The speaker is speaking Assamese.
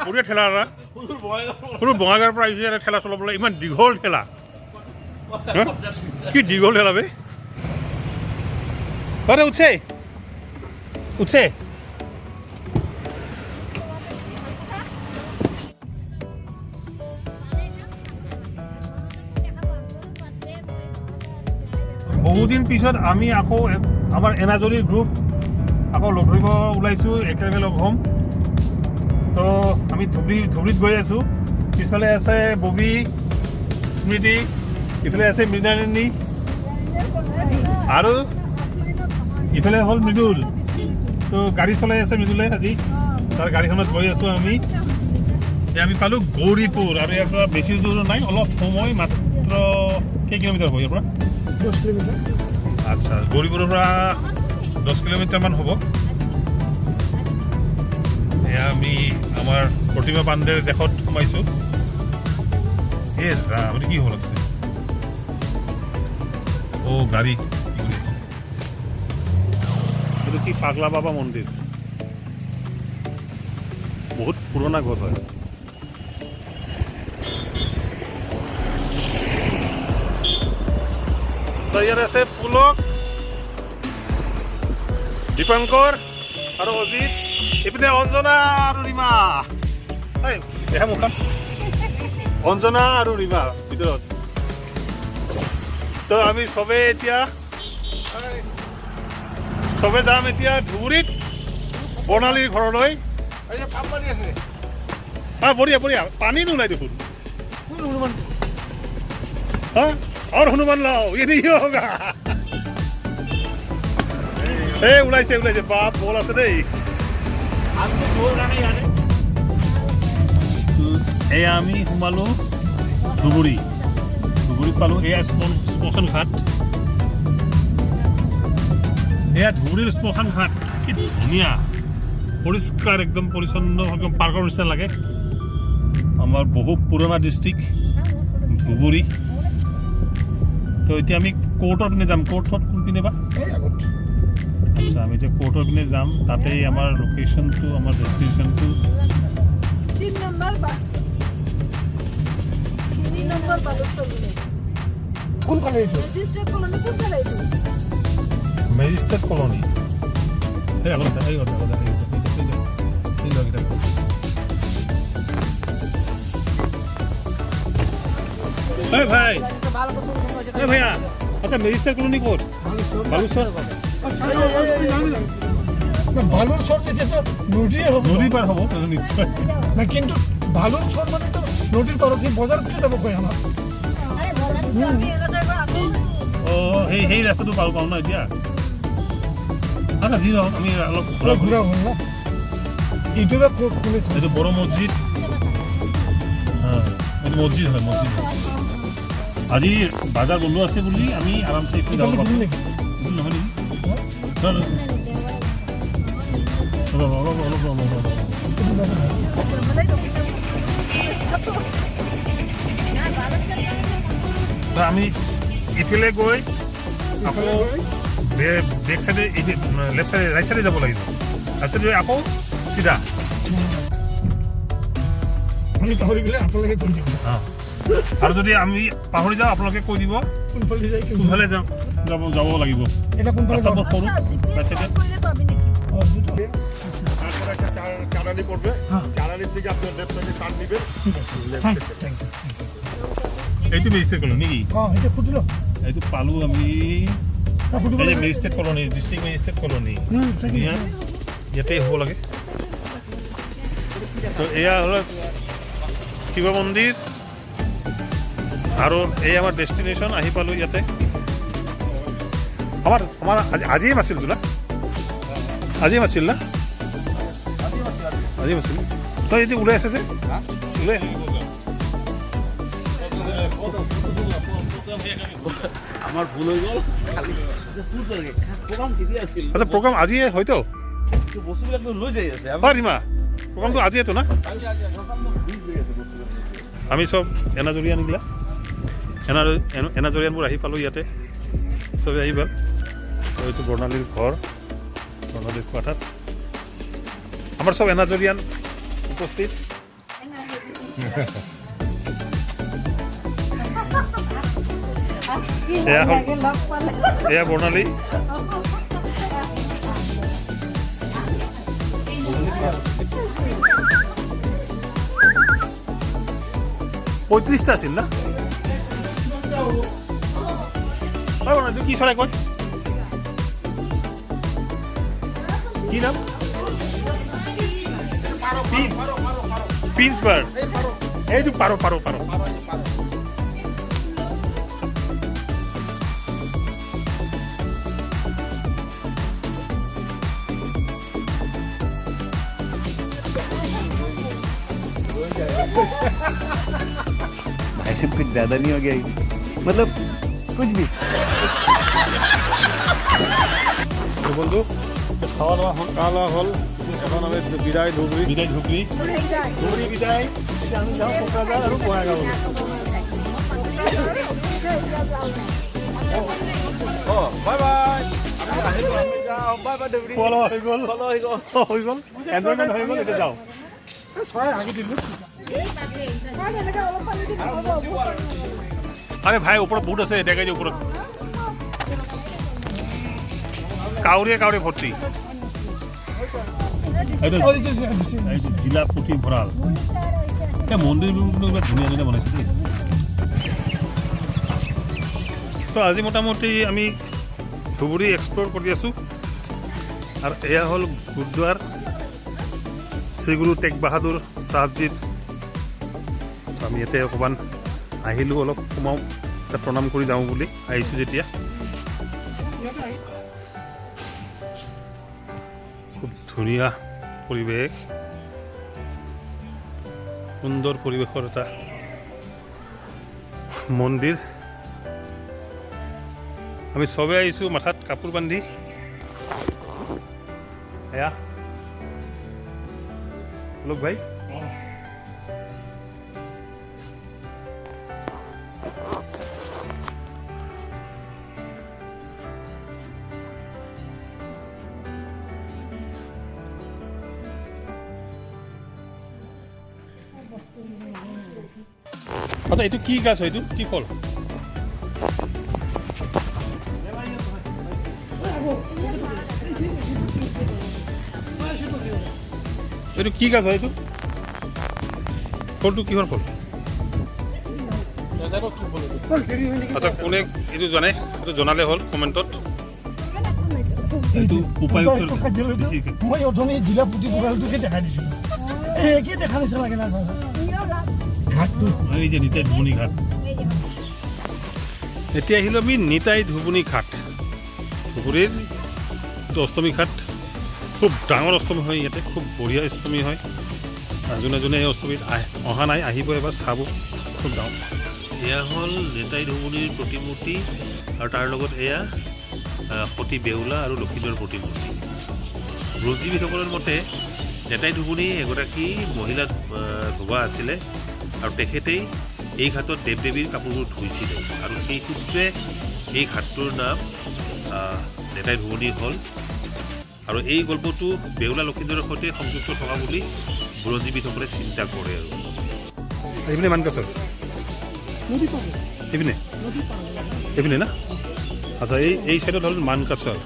বঢ়িয়া ঠেলা দাদা। সৰু বঙাইগাঁৱৰ পৰা আহিছে ইয়াতে ঠেলা চলাবলৈ। ইমান দীঘল ঠেলা হা? কি দীঘল ঠেলা বে। আৰে, উঠছে উঠছে। বহুদিন পিছত আমি আকৌ আমাৰ এনাজৰী গ্ৰুপ আকৌ লগ ধৰিব ওলাইছোঁ, একেলগে লগ হ'ম। তো আমি ধুবুৰীত গৈ আছোঁ। পিছফালে আছে ববী, স্মৃতি, ইফালে আছে মৃণালিনী আৰু ইফালে হ'ল মৃদুল। তো গাড়ী চলাই আছে মৃদুলে আজি, তাৰ গাড়ীখনত গৈ আছোঁ আমি। এই আমি পালোঁ গৌৰীপুৰ আৰু ইয়াৰ পৰা বেছি দূৰ নাই, অলপ সময় মাত্ৰ। কেই কিলোমিটাৰ হ'ব ইয়াৰ পৰা? 10 কিলোমিটাৰ। আচ্ছা, গৌৰীপুৰৰ পৰা 10 কিলোমিটাৰমান হ'ব। এয়া আমি আমাৰ প্ৰতিমা পাণ্ডেৰ দেশত সোমাইছোঁ। এ ৰাম, এইটো কি হ'ব লাগছে? অ' গাড়ী কি কৰি আছে এইটো? কি পাগলা বাবা মন্দিৰ। বহুত পুৰণা গছ হয়। তো ইয়াত আছে পুলক, দীপাংকৰ আৰু অজিত, ইপিনে অঞ্জনা আৰু ৰীমা। এই দেখা মুখখন, অঞ্জনা আৰু ৰীমা ভিতৰত। তো আমি চবে এতিয়া চবে যাম এতিয়া ধুবুৰীত বৰ্ণালীৰ ঘৰলৈ। হা, বঢ়িয়া বঢ়িয়া। পানী নোলাই দেখোন। हाँ, और हनुमान लाओ, ये नहीं होगा। এই ওলাইছে ওলাইছে, বাপ বল আছে দেই। এয়া আমি সোমালো ধুবুৰী, ধুবুৰীত পালোঁ। এয়া শ্মশান ঘাট। এয়া ধুবুৰীৰ শ্মশান ঘাট। কি ধুনীয়া, পৰিষ্কাৰ, একদম পৰিচ্ছন্ন, একদম পাৰ্কৰ নিচিনা লাগে। আমাৰ বহু পুৰণা ডিষ্ট্ৰিক্ট ধুবুৰী। তো এতিয়া আমি কোৰ্টৰ পিনে যাম। কোৰ্টত কোন পিনে বা? এই আগত। আচ্ছা, আমি এতিয়া কোৰ্টৰ পিনে যাম। তাতেই আমাৰ লোকেশ্যনটো, আমাৰ ডেষ্টিনেশ্যনটো। 3 নম্বৰ বা 3 নম্বৰ বালুচৰ বোলে। কোনফালে এইটো? ৰেজিষ্টাৰ কলনি কোনফালে এইটো? Magistrate colony. এই আগত, এই আগত, আগত, এই এই এই ল'ৰাকেইটা। এই ভাই, এই ভাইয়া। আচ্ছা, মেজিষ্ট্ৰেট কলনি ক'ত? বালুচৰ। বালুৰ চৰ যেতিয়া নদীয়ে হ'ব। নদী পাৰ হ'ব নিশ্চয়। না, কিন্তু বালুৰ চৰ মানে তো নদীৰ পাৰত, সেই বজাৰত যাব কয় আমাৰ। আমি এনেকৈ আকৌ অঁ, সেই ৰাস্তাটো পাওঁ পাওঁ ন এতিয়া। আচ্ছা, যি নহওক, আমি অলপ ঘূৰা ঘূৰা ঘূৰা হ'ল না, এইটো বা ক'ত খুলিছে? এইটো বড় মছজিদ। হ্যাঁ, এইটো মছজিদ হয়, মছজিদ হয়। আজি বাজাৰ বন্ধ আছে বুলি আমি আৰামছে এইফালে যাব এইফালে পাৰোঁ। ঘূৰি নেকি? এইটো নহয় নেকি? নহয়, নহয়। অলপ অলপ অলপ অলপ অলপ। তো আমি ইফালে গৈ আকৌ বেক চাইডে, লেফ্ট চাইডে, ৰাইট চাইডে যাব লাগিব। ৰাইট চাইডে গৈ আকৌ চিধা। আমি পাহৰি গ'লে আপোনালোকে কৈ দিব। অঁ, আৰু যদি আমি পাহৰি যাওঁ, আপোনালোকে কৈ দিব। কোনফালে যায়? কোনফালে যাব যাব যাব লাগিব। এটা কোনফালে ৰাস্তা যাব? বৰ সৰু। জিপিএছ ৰাইট চাইডে। কৰিলে পাবি নেকি? অঁ, সেইটো। তারপরে একটা চারালি পড়বে। হ্যাঁ। চারালির থেকে আপনার লেফট সাইডে টার্ন নিবেন। ঠিক আছে, thank you, thank you. এইটো মেজিষ্ট্ৰেট কলনি নেকি? অঁ, সেইটো সুধি লওক। এইটো পালোঁ আমি। সুধিব এই লাগে। Magistrate colony, district magistrate colony. তাকে। ধুনীয়া, ইয়াতে হ'ব লাগে। তো এয়া হ'ল শিৱ মন্দিৰ আৰু এই আমাৰ ডেষ্টিনেশ্যন। আহি পালোঁ ইয়াতে। আমাৰ আজিয়ে মাতিছিল না? আজিয়ে মাতিছিল না? আজিয়ে মাতিছিল। তই এতিয়া ওলাই আছে যে, ওলাই আছে। আমাৰ ভুল হৈ গ'ল খালি। প্ৰগ্ৰাম কেতিয়া আছিল? আচ্ছা, প্ৰগ্ৰাম আজিয়ে হয়তো। বস্তুবিলাক লৈ যাই আছে। হয় ৰীমা, প্ৰগ্ৰামটো আজিয়েতো না? আমি চব এনাজৰীয়ানগিলা, এনাজৰীয়ানবোৰ আহি পালোঁ ইয়াতে। চবে আহি পাল। তো এইটো বৰ্ণালীৰ ঘৰ, বৰ্ণালীৰ কোৱাৰ্টাৰ। আমাৰ চব এনাজৰীয়ান উপস্থিত। কি এয়া ভাল হ'ল। লাগে লগ পালে। এয়া বৰ্ণালী। 35টা আছিল না? ঐ বৰ্ণালী, এইটো কি চৰাই কয়? কি নাম? Pinch bird. এইটো পাৰ, পাৰ, পাৰ। भाई साहब, कुछ ज्यादा नहीं हो गया ये? मतलब कुछ भी। বন্ধু, খাওয়া দাওয়া হ'ল, খাওয়া দাওয়া হ'ল। এখন আমি বিদায় ধুবুৰী। বিদায় ধুবুৰী, ধুবুৰী বিদায়। এতিয়া আমি যাওঁ কোকৰাঝাৰ আৰু বঙাইগাঁও। বাই বাই, আমি আহিলো, আমি যাওঁ, বাই বাই ধুবুৰী। খোৱা লোৱা হৈ গ'ল। খোৱা হৈ গ'ল। হৈ গ'ল, এনজয়মেণ্ট হৈ গ'ল, এতিয়া যাওঁ। চৰাই হাগি দিলোঁ। এনেকে অলপ পানী দি নহ'ব, বহুত পানী হ'ব। আৰে ভাই, ওপৰত বহুত আছে। দেখাই যে ওপৰত কাউৰীয়ে কাউৰী ভৰ্তি। এইটো এইটো জিলা পুথিভঁৰাল। এই মন্দিৰবোৰ কিন্তু কিবা ধুনীয়া ধুনীয়া বনাইছে দেই। তো আজি মোটামুটি আমি ধুবুৰী এক্সপ্ল'ৰ কৰি আছোঁ আৰু এয়া হ'ল গুৰুদ্বাৰ শ্ৰী গুৰু টেগ বাহাদুৰ চাহাবজীৰ। তো আমি ইয়াতে অকণমান আহিলোঁ, অলপ সোমাওঁ, তাত প্ৰণাম কৰি যাওঁ বুলি আহিছোঁ যেতিয়া। খুব ধুনীয়া পৰিৱেশ, সুন্দৰ পৰিৱেশৰ এটা মন্দিৰ। আমি চবে আহিছোঁ মাথাত কাপোৰ বান্ধি। এয়া লোক ভাই। আচ্ছা, এইটো কি গাছ হয়? এইটো কি ফল? এইটো কি গাছ হয়? এইটো ফলটো কিহৰ ফল? আচ্ছা, কোনে এইটো জানে, সেইটো জনালে হ'ল কমেণ্টত। এইটো উপায়ুক্তৰ কাৰ্যালয়টো। মই অথনি জিলা পুথিভঁৰালটোকে দেখাই দিছিলোঁ। এই একে দেখা নিচিনা লাগে না ছাৰ ঘাটটো? এই যে নিতাই ধুবুনী ঘাট। এতিয়া আহিলোঁ আমি নিতাই ধুবুনী ঘাট, ধুবুৰীৰ এইটো অষ্টমী ঘাট। খুব ডাঙৰ অষ্টমী হয় ইয়াতে, খুব বঢ়িয়া অষ্টমী হয়। আৰু যোনে যোনে এই অষ্টমীত অহা নাই, আহিব এবাৰ চাব, খুব ডাঙৰ। এয়া হ'ল নিতাই ধুবুনীৰ প্ৰতিমূৰ্তি আৰু তাৰ লগত এয়া সতী বেউলা আৰু লক্ষীন্দৰৰ প্ৰতিমূৰ্তি। বুৰঞ্জীবিদসকলৰ মতে নিতাই ধুবুনী এগৰাকী মহিলা ধোবা আছিলে আৰু তেখেতেই এই ঘাটত দেৱ দেৱীৰ কাপোৰবোৰ ধুইছিলে আৰু সেই সূত্ৰে এই ঘাটটোৰ নাম নিতাই ধুবুনী হ'ল আৰু এই গল্পটো বেউলা লক্ষীন্দৰৰ সৈতে সংযুক্ত থকা বুলি বুৰঞ্জীবিদসকলে চিন্তা কৰে। আৰু এইপিনে মানকাচৰ। নদী পাৰ। এইপিনে। নদী পাৰ। এইপিনে না? আচ্ছা, এই এই চাইডত হ'ল মানকাচৰ।